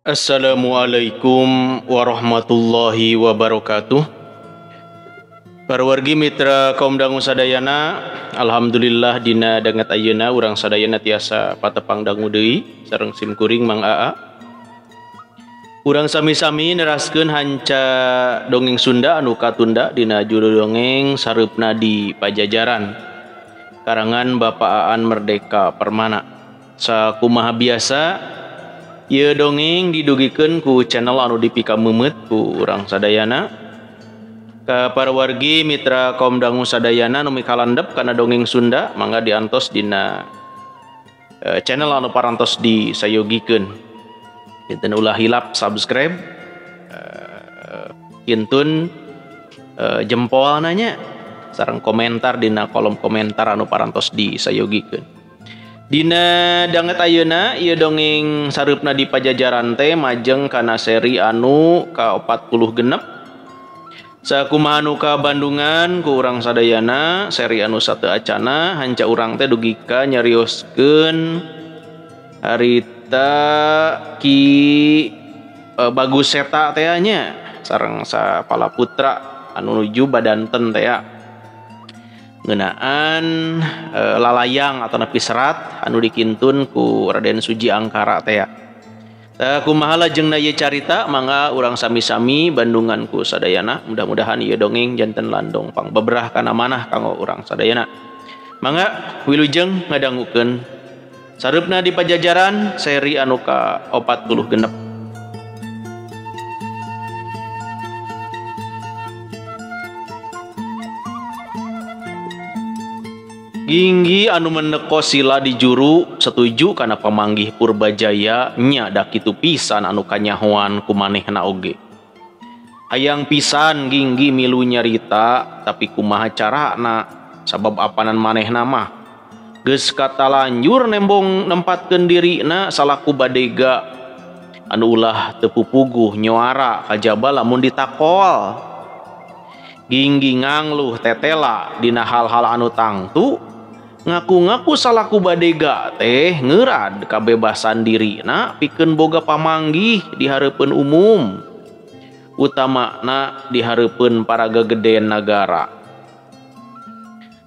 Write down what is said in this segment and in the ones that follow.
Assalamualaikum warahmatullahi wabarakatuh. Parwargi mitra kaum dangu sadayana, alhamdulillah dina danget ayeuna urang sadayana tiasa patepang dangu deui sareng simkuring Mang Aa. Urang sami-sami neraskeun hanca dongeng Sunda anu katunda dina judul dongeng Sareupna di Pajajaran. Karangan Bapak Aan Merdeka Permana. Sakumaha biasa ieu dongeng didugikeun ku channel anu dipikameumeut ku urang sadayana. Ka para wargi mitra kaum dangu sadayana nu mikalandep kana dongeng Sunda mangga diantos dina channel anu parantos disayogikeun. Kinten ulah hilap subscribe, kintun jempol nanya sareng komentar dina kolom komentar anu parantos disayogikeun. Dina danget ayeuna ieu dongeng Sareupna di Pajajaran teh majeng kana seri anu ka-46. Sakumaha nu ka Bandungan ku urang sadayana seri anu sateuacana hanca urang teh dugi ka nyarioskeun harita Ki Bagus Seta teh nya sareng sapala putra anu nuju badanten teh ngeunaan lalayang atau nepi serat anu dikintun ku Raden Suji Angkara teh. Tah kumaha lajengna ieu carita mangga urang sami-sami bandungan ku sadayana. Mudah-mudahan ieu dongeng janten landong pangbeberah kana manah kanggo urang sadayana. Mangga wilujeng ngadangukeun Sareupna di Pajajaran seri anu ka-46. Ginggi anu meneko sila di juru setuju kana pamanggih Purbajaya nya da kitu pisan anu kanyahoan ku manehna oge. Hayang pisan Ginggi milu nyarita tapi kumaha carana sabab apanan manehna mah geus katalanjur nembong nempatkeun dirina salaku badega anu ulah teu pupuguh nyoara kajaba lamun ditakol. Ginggi ngangluh tetela dina hal-hal anu tangtu ngaku-ngaku salaku badega teh ngeurad kabebasan dirina pikeun boga pamanggih di hareupeun umum utamana di hareupeun para gageden nagara.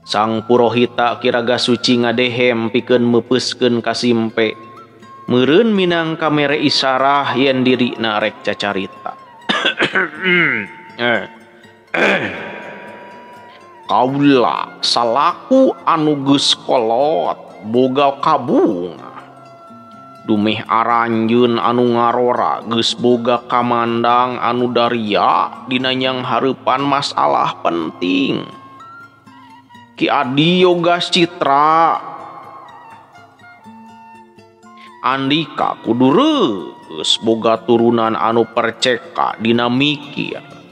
Sang purohita kiraga suci ngadehem pikeun meupeuskeun kasimpe meureun minangka mere isarah yen dirina rek cacarita. Kaula salaku anu geus kolot boga kabunga dumeh aranjeun anu ngarora geus boga kamandang anu daria dina nyang hareupan masalah penting. Ki Adi Yoga Citra Andika kudu reus boga turunan anu perceka dina mikir.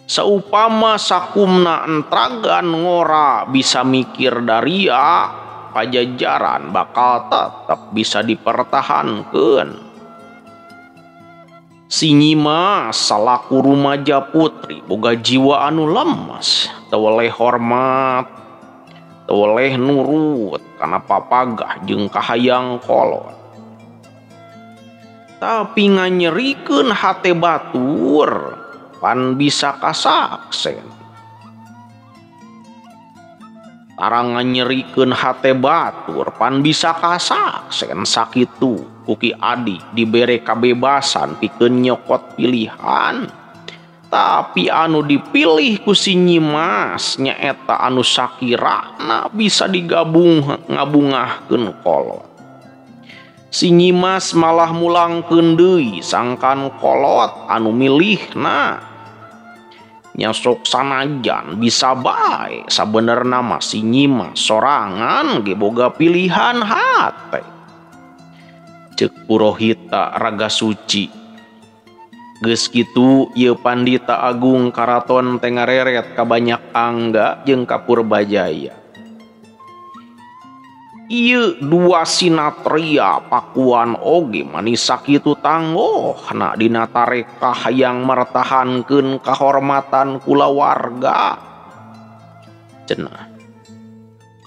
Saupama sakumna entragan ngora bisa mikir daria, Pajajaran bakal tetap bisa dipertahankan. Si Nyimas salaku rumaja putri boga jiwa anu lemes, teu weleh hormat, teu weleh nurut kana papagah jeung kahayang kolot. Tapi nganyerikeun hate batur pan bisa kasaksen. Tarang nganyerikeun hate batur pan bisa kasaksen sakitu ku Ki Adi dibere kabebasan pikeun nyokot pilihan. Tapi anu dipilih ku si Nyimas nyaeta anu sakirana bisa digabung ngabungahkeun kolot. Si Nyimas malah mulangkeun deui sangkan kolot anu milihna. Nyasok sanajan bisa bae sabenerna mah si Nyimas sorangan ge boga pilihan hate. Ceuk purohita raga suci. Geus kitu ieu pandita agung karaton teh ngareret ka banyak angga jeung ka Purbajaya. Ieu dua sinatria Pakuan oge manis sakitu tanggohna dina tarekah hayang mertahankeun kahormatan kulawarga. Cenah.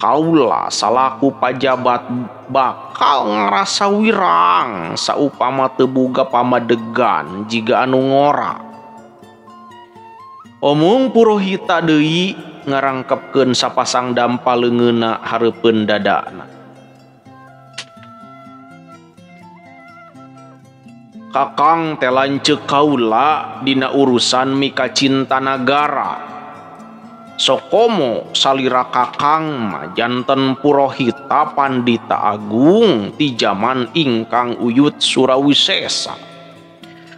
Kaula salaku pajabat bakal ngarasa wirang saupama teu boga pamadegan jiga anu ngora. Omong purohita deui ngarangkepkeun sapasang dampa leungeunna hareupeun dadana. Kakang teh lanceuk kaula dina urusan mikacinta nagara. Sokomo salira kakang mah janten purohita pandita agung ti jaman ingkang Uyut Surawisesa.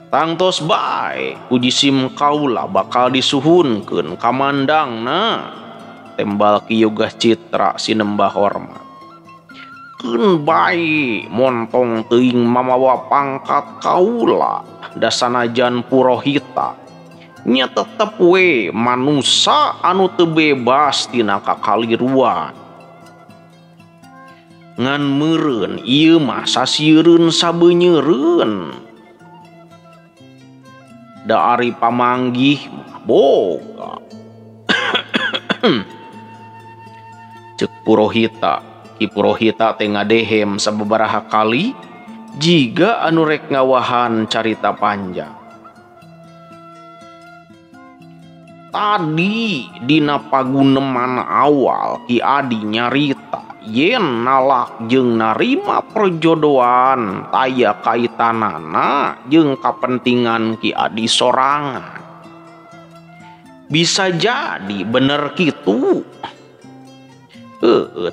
Tangtos bae ku jisim kaula bakal disuhunkeun kamandangna. Tembal Ki Yoga Citra sinembah hormat. Keun bae montong teuing mamawa pangkat kaula da sanajan purohita nya tetep we manusa anu teu bebas tina kakaliruan. Ngan meureun ieu mah sasieureun sabeunyereun. Da ari pamanggih mah boga. Ceuk purohita, Ki Purohita teh ngadehem sababaraha kali jiga anu rek ngawahan carita panjang. Tadi dina paguneman awal Ki Adi nyarita yen nalak jeung narima perjodohan taya kaitanana jeung kapentingan Ki Adi sorangan. Bisa jadi bener kitu.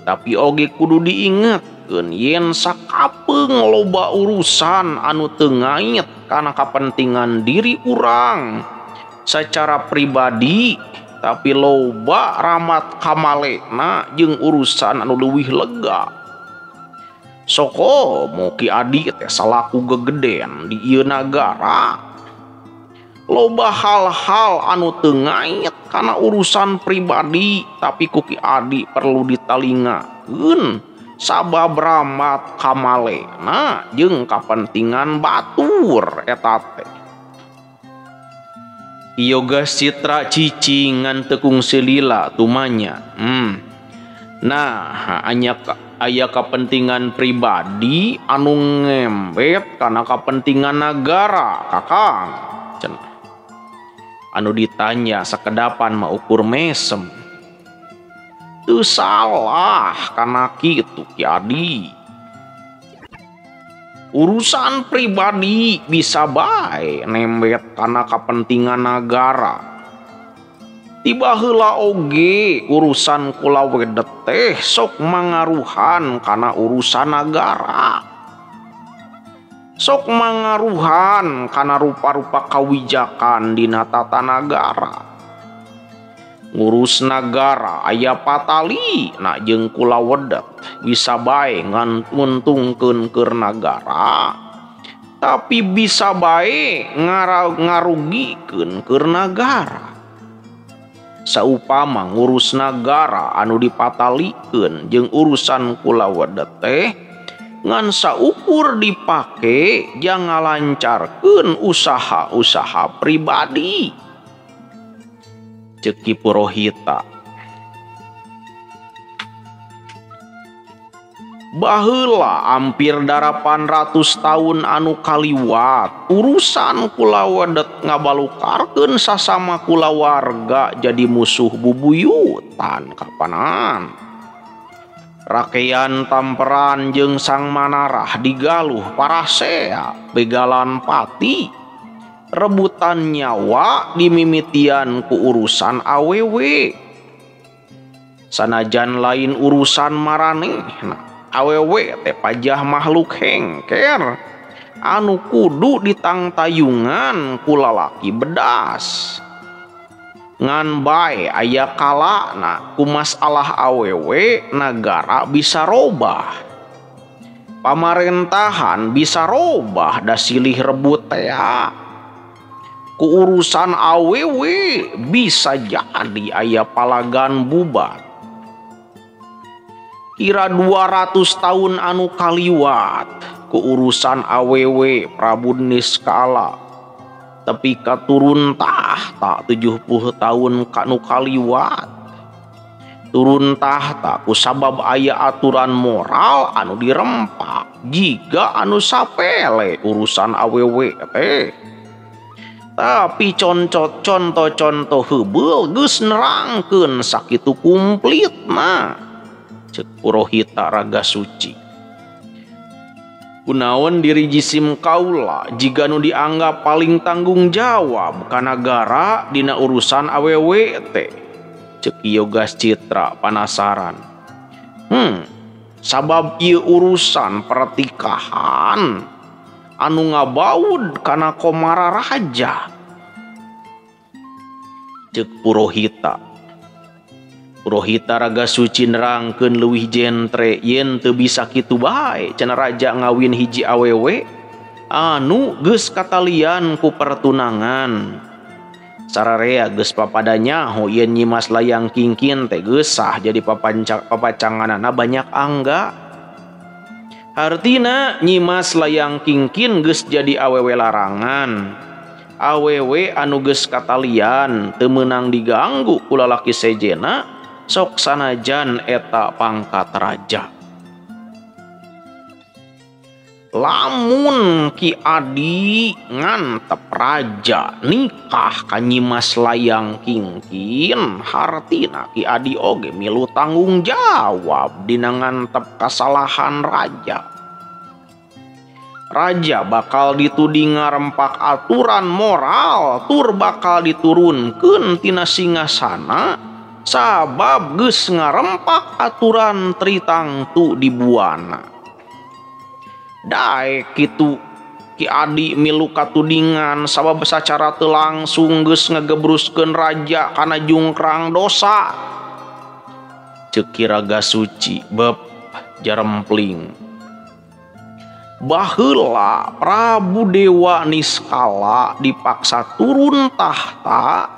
Tapi oge kudu diingetkeun yen sakapeung loba urusan anu teu ngait kana kapentingan diri urang secara pribadi, tapi loba ramat kamalena jeung urusan anu leuwih lega. Sokomo Ki Adi teh salaku gegeden di ieu nagara. Loba hal-hal anu teu ngait kana urusan pribadi, tapi ku Ki Adi perlu ditalingakeun sabab ramat kamalena jeung kapentingan batur eta teh. Yoga Citra cicing ngan teu kungsi lila tumanya. Nah, aya kepentingan pribadi anu ngembet kana kepentingan nagara, Kakang. Cenah. Anu ditanya sakedapan mah ukur mesem. Teu salah kana kitu Ki Adi. Urusan pribadi bisa bae nembet kana kepentingan nagara. Tiba heula oge urusan kula wedet teh sok mangaruhan kana urusan nagara. Sok mangaruhan kana rupa-rupa kawijakan dina tata nagara. Ngurus nagara aya patali na jeung kula wedet bisa bae ngan nguntungkeun keur nagara, tapi bisa bae ngarugikeun keur nagara. Saupama ngurus nagara anu dipatalikeun jeung urusan kula wedet teh ngan saukur dipake jang ngalancarkeun usaha-usaha pribadi. Ceuk Ki Purohita. Baheula hampir 800 tahun anu kaliwat urusan kula wedet ngabalukarkeun sasama kulawarga jadi musuh bubuyutan kapanan. Rakean Tamperan jeung Sang Manarah digaluh parasea begalan pati. Rebutan nyawa dimimitian ku urusan awewe. Sanajan lain urusan maranehna, awewe teh pajah makhluk hengker anu kudu ditangtayungan ku lalaki bedas. Ngan bae aya kalana ku masalah awewe nagara bisa robah. Pamarentahan bisa robah da silih rebut tea. Ku urusan awewe bisa jadi aya palagan bubat. Kira 200 tahun anu kaliwat ku urusan awewe Prabu Niskala. Tapi katurun tahta 70 tahun kanu kaliwat. Turun tahta ku sabab aya aturan moral anu dirempak jiga anu sapele urusan awewe teh. Tapi contoh-contoh heubeul geus nerangkeun sakitu kumplitna. Ceuk Purohita Raga Suci. Kunaon diri jisim kaula jiga nu dianggap paling tanggung jawab ka nagara dina urusan awewe teh. Ceuk Yogas Citra panasaran. Sabab ieu urusan pertikahan anu ngabaud kana komara raja. Ceuk Purohita. Purohita Raga Suci nerangkeun leuwih jentre yen teu bisa kitu bae cenah raja ngawin hiji awewe anu geus katalian ku pertunangan. Sararea geus papada nyaho yen Nyimas Layang Kingkin teh geus sah jadi papacanganana banyak angga. Hartina Nyimas Layang Kingkin geus jadi awewe larangan. Awewe anu geus katalian teu meunang diganggu ku lalaki sejena sok sanajan eta pangkat raja. Lamun Ki Adi ngantep raja nikah ka Nyimas Layang Kingkin, hartina Ki Adi oge milu tanggung jawab dina ngantep kasalahan raja. Raja bakal dituding ngarempak aturan moral tur bakal diturunkeun tina singasana sabab geus ngarempak aturan tritangtu di buana. Daek kitu Ki Adi milu katudingan sabab sacara teu langsung geus ngegebruskeun raja kana jungkrang dosa. Ceuk Ki Raga Suci beb jarempling. Baheula Prabu Dewa Niskala dipaksa turun tahta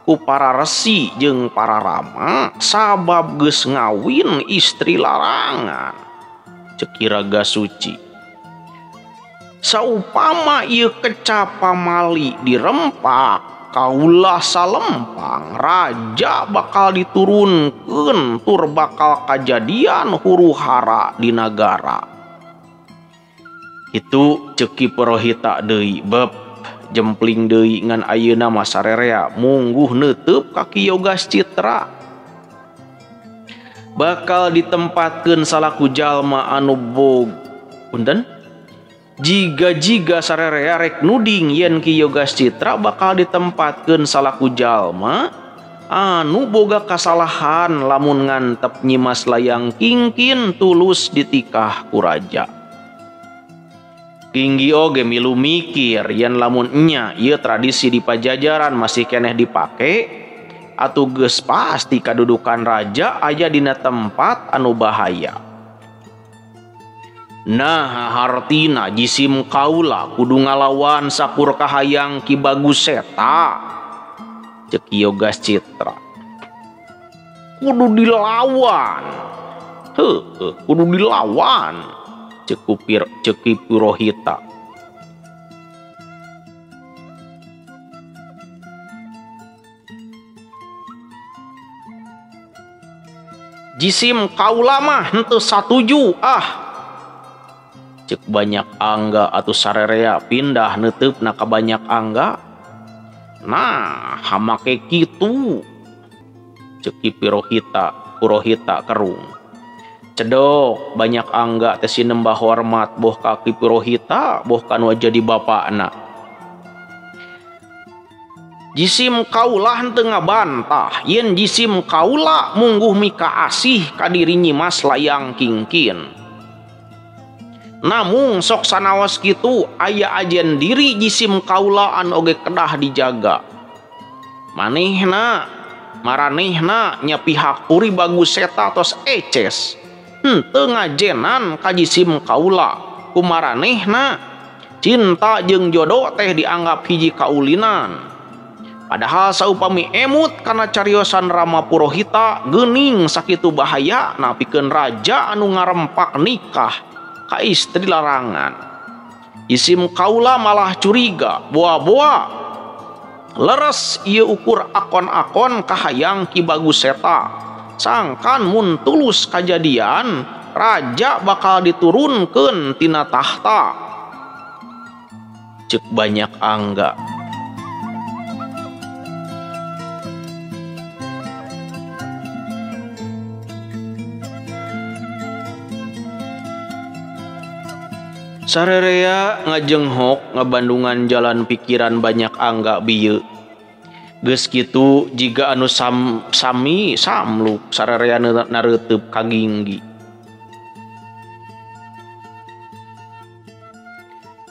ku para resi jeung para rama sabab geus ngawin istri larangan. Ceuk Ki Raga Suci. Saupama ieu keca pamali dirempak kaulah salempang raja bakal diturunkeun tur bakal kajadian huru hara di nagara. Itu ceuk Ki Purohita deui beb jempling deui ngan ayeuna mah sarerea mungguh neuteub ka Ki Yogas Citra. Bakal ditempatkeun salaku jalma anu bog punten jiga-jiga sarerea rek nuding yen Ki Yogas Citra bakal ditempatkeun salaku jalma anu boga kasalahan lamun ngantep Nyimas Layang Kingkin tulus ditikah ku raja. Kinggi oge milu mikir yen lamun nya ieu tradisi di Pajajaran masih keneh dipake atuh geus pasti kadudukan raja aya dina tempat anu bahaya. Nah hartina jisim kaula kudu ngalawan sakur kahayang Ki Bagus Seta. Ceuk Yogas Citra. Kudu dilawan. Heuh, kudu dilawan. Ceuk Ki Purohita. Jisim kaula mah henteu satuju ah. Ceuk banyak angga atau sarerea pindah neuteupna ka banyak angga. Nah, hamake kitu. Ceuk Ki Purohita kerung. Cedok banyak angga teh sinembah hormat boh ka Ki Purohita boh ka nu jadi bapakna. Jisim kaula henteu ngabantah yen jisim kaula mungguh mika asih ka diri Nyimas Layang Kingkin. Namung sok sanaos kitu aya ajen diri jisim kaula anu oge kedah dijaga. Manehna maranehna nya pihak Puri Bagus Seta tos eces. Henteu ngajenan ka jisim kaula kumaranehna cinta jeung jodoh teh dianggap hiji kaulinan. Padahal saupami emut kana cariosan Rama Purohita geuning sakitu bahaya napikeun raja anu ngarempak nikah ka istri larangan. Isim kaula malah curiga boa-boa leres ieu ukur akon-akon kahayang Ki Bagus Seta Sangkan mun tulus kajadian raja bakal diturunkeun tina tahta. Cek banyak angga. Sarerea ngajenghok ngabandungan jalan pikiran banyak angga bieu. Geus kitu jiga anu sami samluk sarerea nareuteup ka Ginggi.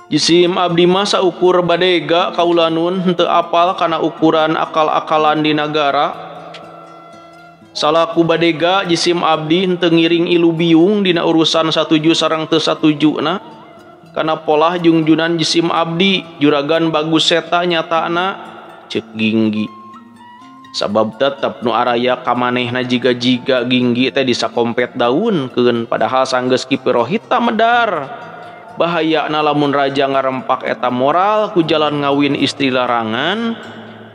Jisim abdi mah saukur badega kaulanun henteu apal kana ukuran akal-akalan di nagara. Salaku badega jisim abdi henteu ngiring ilu biung dina urusan satuju sareng teu satujuna. Kana polah jungjunan jisim abdi juragan Bagus Seta nyatana cek Ginggi. Sabab tetep nu araya kamanehna jiga-jiga Ginggi teh disakompet daunkeun padahal sanggeus Ki Pirohita medar. Bahayana lamun raja ngarempak eta moral ku jalan ngawin istri larangan,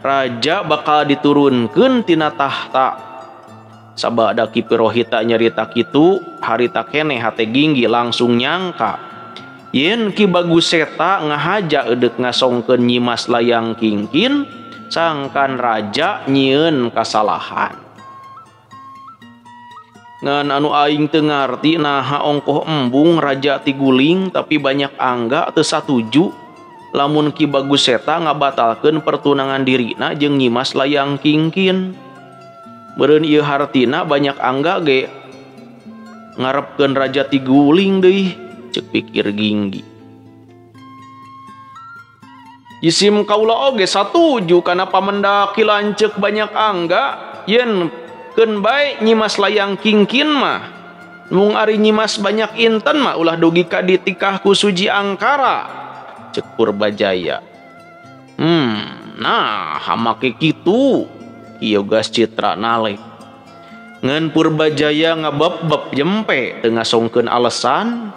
raja bakal diturunkeun tina tahta. Sabada Ki Pirohita nyarita kitu, harita keneh hate Ginggi langsung nyangka yen Ki Bagus Seta ngahaja eudek ngasongkeun Nyimas Layang Kingkin, sangkan raja nyieun kasalahan. Ngan anu aing teu ngarti naha ongkoh embung raja tiguling tapi banyak angga teu satuju lamun Ki Bagus Seta ngabatalkeun pertunangan dirina jeung Nyimas Layang Kingkin. Meureun ieu hartina banyak angga ge ngarepkeun raja tiguling deui. Cek pikir Ginggi. Jisim kaula oge satuju kana pamendaki lanceuk banyak angga yen keun bae Nyimas Layang Kingkin mah. Mung ari Nyimas banyak inten mah ulah dugi ka ditikah ku Suji Angkara. Cek Purbajaya. Nah hamake kitu Ki Yogas Citra nalek. Ngan Purbajaya ngabeb-beb jempe teu ngasongkeun alesan.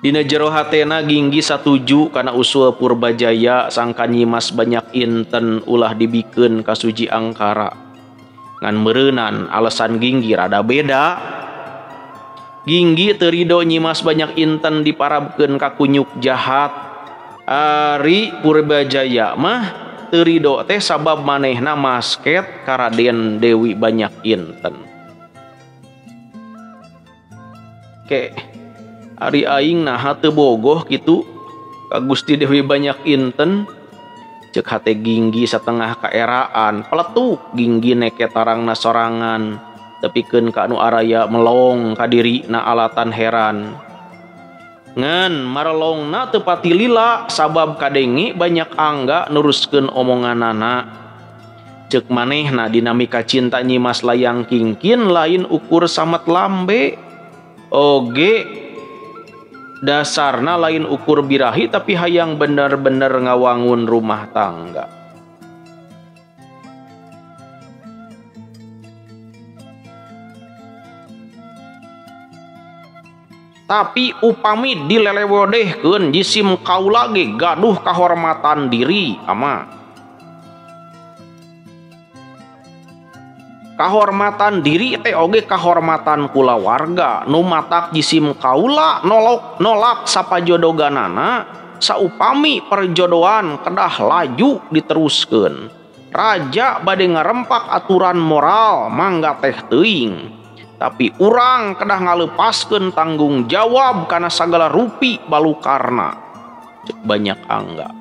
Dina jero hatena Ginggi satuju kana usul Purbajaya sangkan Nyimas banyak inten ulah dibikeun ka Suji Angkara. Ngan meureunan alasan Ginggi rada beda. Ginggi teu rido Nyimas banyak inten diparabkeun ka kunyuk jahat. Ari Purbajaya mah teu rido teh sabab manehna masket ka Raden Dewi banyak inten. Ke ari aing naha teu bogoh kitu ka Gusti Dewi banyak inten. Cek hate Ginggi satengah kaeraan peletuk Ginggi neke tarangna sorangan tepikeun ka anu araya melong ka dirina alatan heran. Ngan marelongna teu pati lila sabab kadenge banyak angga neruskeun omonganana. Cek manehna dinamika cinta Nyimas Layang Kingkin lain ukur samet lambe oge dasarna lain ukur birahi tapi hayang bener-bener ngawangun rumah tangga. Tapi upami dilelewodehkeun jisim kaula ge gaduh kahormatan diri ama. Kahormatan diri teh oge kahormatan kulawarga nu matak jisim kaula nolak sapajodoganana saupami perjodohan kedah laju diteruskeun. Raja bade ngarempak aturan moral mangga teh teuing, tapi urang kedah ngalepaskeun tanggung jawab kana sagala rupi balukarna. Cek banyak angga.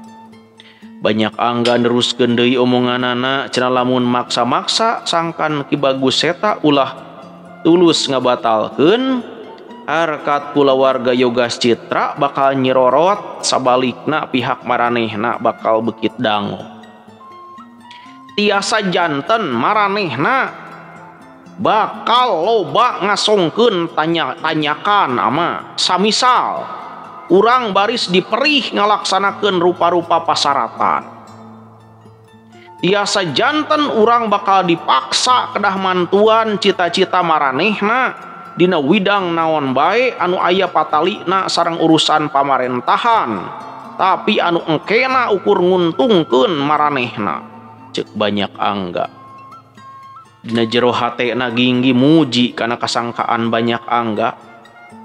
Banyak angga neruskeun deui omonganana cenah lamun maksa-maksa sangkan Ki Bagus Seta ulah tulus ngabatalkeun harkat kulawarga Yogas Citra bakal nyirorot sabalikna pihak maranehna bakal bekit dango. Tiasa janten maranehna bakal loba ngasongkeun tanya-tanyakan ama samisal urang baris diperih ngalaksanakeun rupa-rupa pasaratan. Tiasa janten urang bakal dipaksa kedah mantuan cita-cita maranehna dina widang naon bae anu aya patalina sareng urusan pamarentahan, tapi anu engkena ukur nguntungkeun maranehna. Cek banyak angga. Dina jero hatena Ginggi muji kana kasangkaan banyak angga.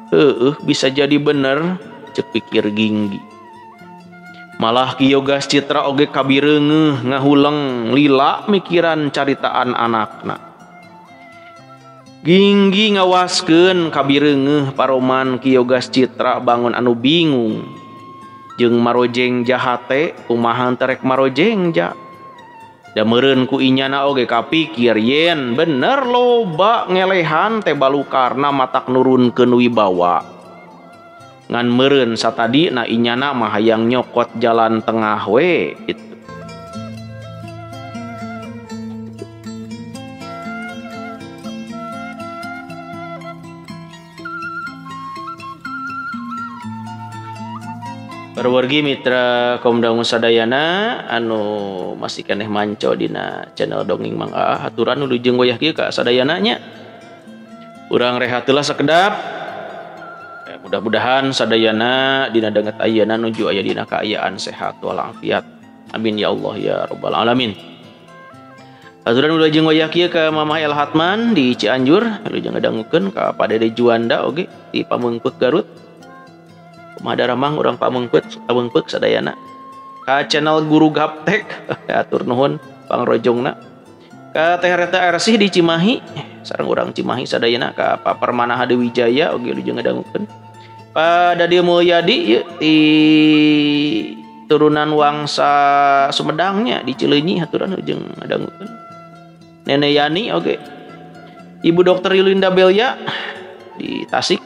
Heueuh bisa jadi bener cek pikir Ginggi. Malah Ki Yogas Citra oge kabireungeuh ngahuleng lila mikiran caritaan anakna. Ginggi ngawaskeun kabireungeuh paroman Ki Yogas Citra bangun anu bingung. Jeung marojeng jahate kumaha terek marojeng ja. Da meureun ku inyana oge kapikir yen bener loba ngelehan teh balukarna matak nurunkeun wibawa. Ngan meureun satadi na inyana mah hayang nyokot jalan tengah we gitu. Perwargi mitra Komdang Sadayana anu masih keneh manco dina channel Dongeng Mang Aa haturan wilujeng wayah kieu ka sadayana nya. Urang rehat heula sakedap. Mudah-mudahan sadayana dina danget ayeuna nuju aya dina kaayaan sehat walafiat. Amin ya Allah ya rabbal alamin. Haturan wilujeng wayah kieu ka Mamah El Hatman di Cianjur, wilujeng ngadangukeun ka Pak Dede Juanda oge di Pameungpeuk Garut. Kumaha daramang urang Pameungpeuk sadayana. Ka channel Guru Gaptek atur nuhun pangrojongna. Ka Teh Reta Ersih di Cimahi sareng urang Cimahi sadayana, ka Pak Permana Hadiwijaya oge wilujeng ngadangukeun. Pak Dadi Mulyadi ieu di turunan Wangsa Sumedangnya di Cileunyi haturan wilujeng ngadangukeun. Nenek Yani oge. Ibu Dokter Yulinda Belia di Tasik.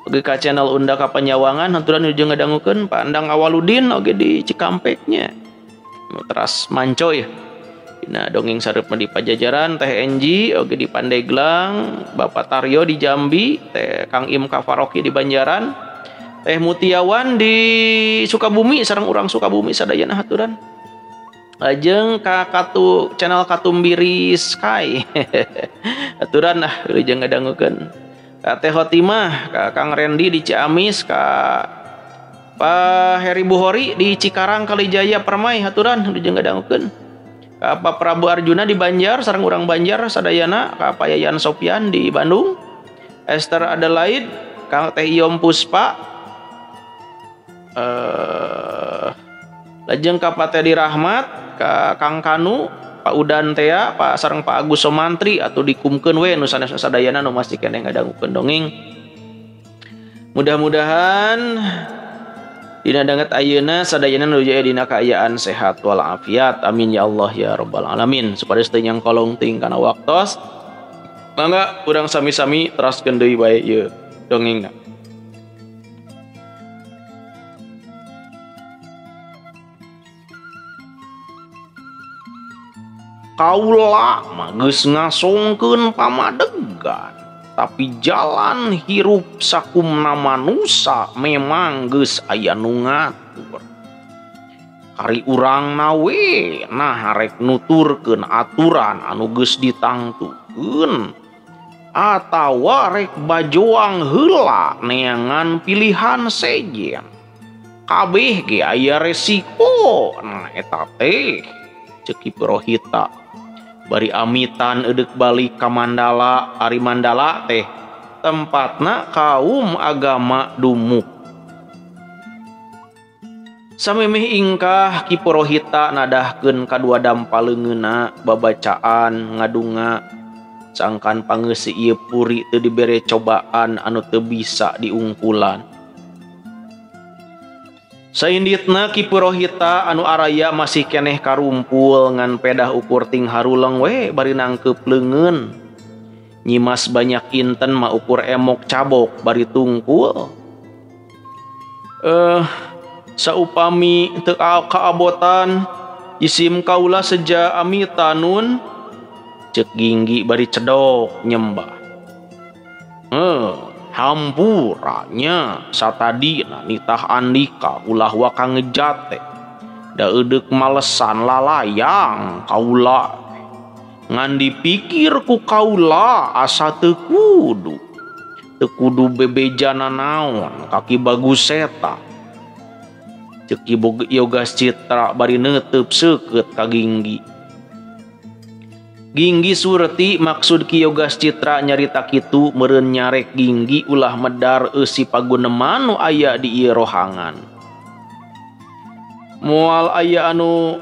Oge ka channel Unda Kapanyawangan haturan wilujeng ngadangukeun. Pak Andang Awaludin oge di Cikampeknya. Teras manco ya. Dina dongeng sareup di Pajajaran, Teh Enji oge di Pandeglang, Bapak Taryo di Jambi, Teh Kang Im Kafaroki di Banjaran, Teh Mutiawan di Sukabumi sareng urang Sukabumi sadayana haturan. Lajeng ka katu channel Katumbiri Sky. Haturan ah wilujeng ngadangukeun. Ka Teh Hotimah, ka Kang Rendi di Ciamis, ka Pak Heri Buhori di Cikarang Kalijaya Permai haturan wilujeng ngadangukeun. Ka Pak Prabu Arjuna di Banjar sareng urang Banjar sadayana, ka Pak Yayan Sopyan di Bandung, Esther Adelaide, Kang Teh Iyom Puspa, lajeng ka Pak Teddy Rahmat, ka Kang Kanu, Pak Udan Tea, Pak sareng Pak Agus Somantri atau dikumkeun we nu sanes sadayana nu masih keneh ngadangukeun dongeng. Mudah-mudahan dina danget ayeuna sadayana nuju aya dina kaayaan sehat walafiat. Amin ya Allah ya rabbal alamin. Supaya teu nyangkolong teuing kana waktos. Mangga urang sami-sami teraskeun deui bae ieu dongengna. Kaula mah geus ngasongkeun pamadegan, tapi jalan hirup sakumna manusa memang geus aya nu ngatur. Kari urang we nah rek nuturkeun aturan anu geus ditangtukeun atawa rek bajoang heula neangan pilihan sejen. Kabeh ge aya resiko. Nah eta teh ceuk Ki Purohita. Bari amitan eudek balik ka Mandala, ari Mandala teh tempatna kaum agama dumuk. Samemeh ingkah Ki Purohita nadahkeun kadua dampaleungeuna babacaan ngadunga sangkan pangeusi ieu puri teu dibere cobaan anu teu bisa diungkulan. Sainditna Ki Purohita anu araya masih keneh karumpul ngan pedah ukur ting haruleng we bari nangkeup leungeun. Nyimas banyak inten mah ukur emok cabok bari tungkul. Saupami teu kaabotan isim kaula seja amitanun ceuk Ginggi bari cedok nyembah. Hampuranya satadina nitah andika ulah waka ngejate da eudek malesan lalayang kaula ngan dipikir ku kaula asa teu kudu bebejana naon kaki bagus seta ceuk Ki Yogas Citra bari neuteub seukeut ka Ginggi. Ginggi surti maksud Ki Yogas Citra nyarita kitu meureun nyarek Ginggi ulah medar eusi paguneman nu aya di ieu rohangan. Moal aya anu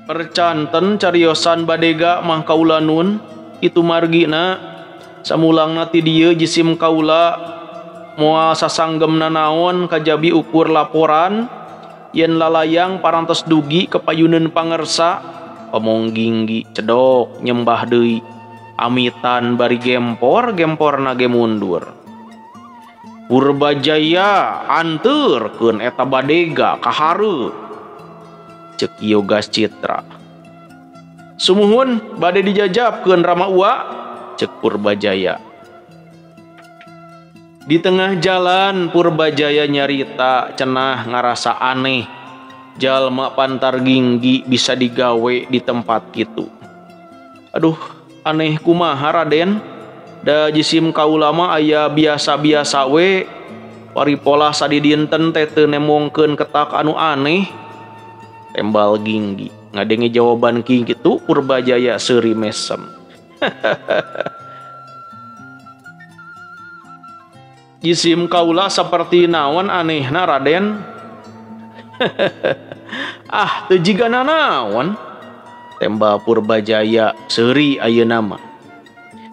percanten cariosan badega mah kaula nun kitu margina samulangna ti dieu jisim kaula moal sasanggemna naon kajabi ukur laporan yen lalayang parantos dugi kepayuneun pangersa. Omong Ginggi cedok nyembah deui amitan bari gempor gemporna ge mundur. Purbajaya anteurkeun eta badega ka hareup ceuk Yogas Citra. Sumuhun bade dijajabkeun Rama Uwa ceuk Purbajaya. Di tengah jalan Purbajaya nyarita cenah ngarasa aneh jalma pantar Ginggi bisa digawe di tempat kitu. Aduh aneh kumaha Raden, da jisim kaula mah aya biasa-biasa we, paripolah sadidinten teh teu nemongkeun ketak anu aneh. Tembal Ginggi. Ngadenge jawaban Ginggi kitu Purbajaya seuri mesem. Jisim kaula saperti naon anehna Raden? Ah teu jiga nanaon. Tembal Purbajaya seuri ayeuna mah.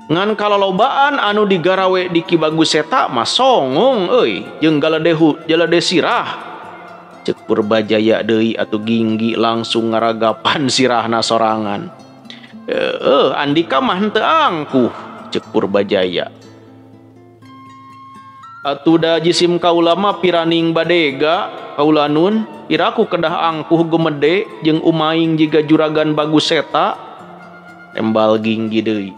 Ngan kalolobaan anu digarawe di Ki Bagus Seta mah songong euy jeung galedehu jalede sirah. Ceuk Purbajaya deui atuh Ginggi langsung ngaragapan sirahna sorangan. Andika mah henteu angkuh ceuk Purbajaya. Atuh da jisim kaula mah piraning badega kaula nun piraku kedah angkuh gumede jeung umaing jiga juragan Bagus Seta. Tembal Ginggi deui.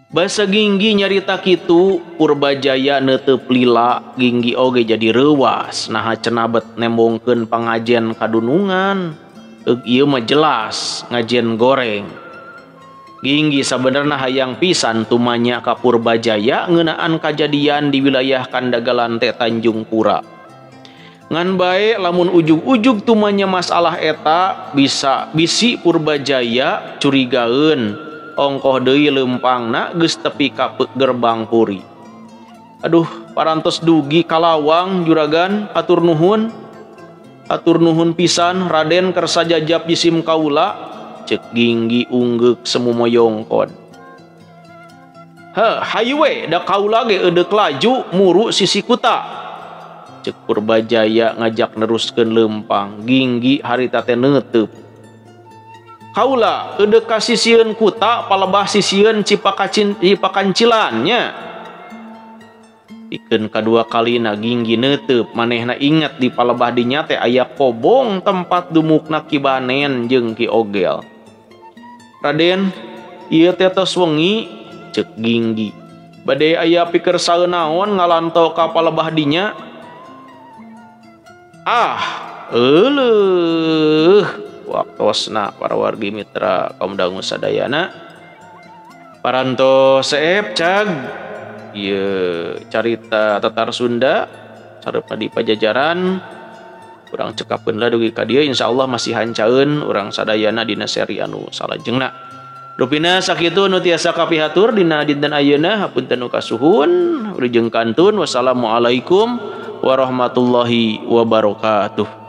Basa Ginggi nyarita kitu Purbajaya neuteup lila Ginggi oge jadi reuwas naha cenabet nembongkeun pangajen kadunungan. Eug ieu mah jelas ngajen goreng. Ginggi sabenerna hayang pisan tumanya ka Purbajaya ngeunaan kajadian di wilayah Kandagalan teh Tanjung Pura. Ngan bae lamun ujug-ujug tumanya masalah eta bisa bisi Purbajaya curigaeun ongkoh deui leumpangna geus tepi ka gerbang puri. Aduh parantos dugi kalawang juragan hatur nuhun. Hatur nuhun pisan Raden kersa jajab jisim kaula. Ceuk Ginggi unggeuk semumoyongkon. Heh hayu we da kaula ge eudek laju muru sisi kuta. Ceuk Purbajaya ngajak neruskeun leumpang. Ginggi harita teh neuteub. Kaula eudek ka sisieun kuta palebah sisieun Cipakancilan nya. Pikeun kadua kalina Ginggi neuteub manehna inget di palebah dinya teh aya kobong tempat dumukna Ki Banen jeung Ki Ogel. Raden, ieu teh tos wengi ceuk Ginggi. Bade aya pikersaeun naon ngalanto ka palebah dinya? Ah, euleuh. Waktosna para wargi mitra kaum dangu sadayana. Parantos seep cag ieu carita Tatar Sunda sareupna di Pajajaran. Urang cekapkeun lah dugi ka dieu insyaallah masih hancaeun urang sadayana dina seri anu salajengna. Rupina sakitu nu tiasa kapihatur dina dinten ayeuna hapunten nu kasuhun wilujeng kantun. Wassalamualaikum warahmatullahi wabarakatuh.